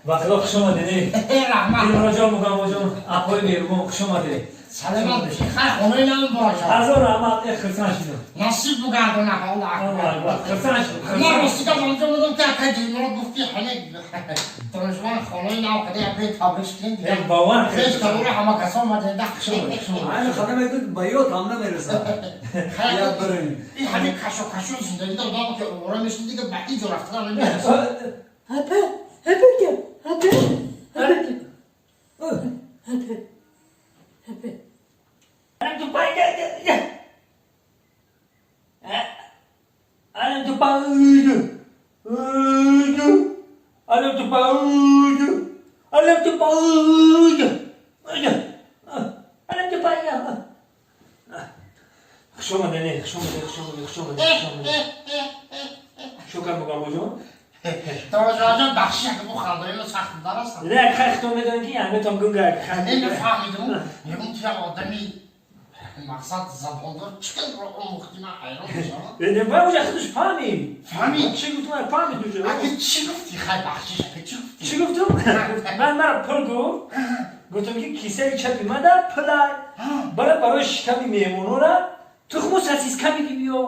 Ба худо, хуш омадед. Раҳмат. Дилмуроҷон, Мугамбоҷон, апои меҳрубон, хуш омадед. Саломат бошӣ. Хай, хонаи нам боша. Ҳазор раҳмат, хурсанд шудам. Насиб бугардона, ҳола. Хурсанд шудам. Ман рости гап, онҷо будам, ки акай Дилмурод гуфт, ки ҳаме донишманд хонаи нав када, якои табрик кунем. Як бовар. Хеш табора, ҳама касо омадеда. Ҳамин хона мегӯд, ба ёд ҳам намерасад. Як бирин. Ин ҳамин кашо кашо зиндагӣ додам, ки овора мешид, дига ба ин ҷо рафтан намерасад. Апа, апака, апа, апака. Апа, апа. Алам ту пай, я я я. Алам ту пай. Алам ту пай. Алам ту пай. Алам ту пай. Хуш омадед, хуш омадед, хуш омадед, хуш омадед, хуш омадед. Шукр, Мугамбоҷон. Донишманҷон, бахшиш, ака, бу хандаи сахт дарастам. Не, хай, хитон медонед, ки ҳаметон гунга. Нефаҳмидум, мегум, ту як одами мақсад забондор, чӣ қадр омӯхтӣ, ман ҳайрон мешавам. Ба уҷа худаш фаҳмид. Фаҳмид? Чӣ гуфтум, фаҳмид уҷа. Ака, чӣ гуфтӣ? Хай, бахшиш, ака, чӣ гуфтӣ? Чӣ гуфтум? Ман мара пул гуфт. Гуфтум, ки кисаи чапи мада пулай. Бара, барои шиками меҳмонора тухму сосиска меги, биё.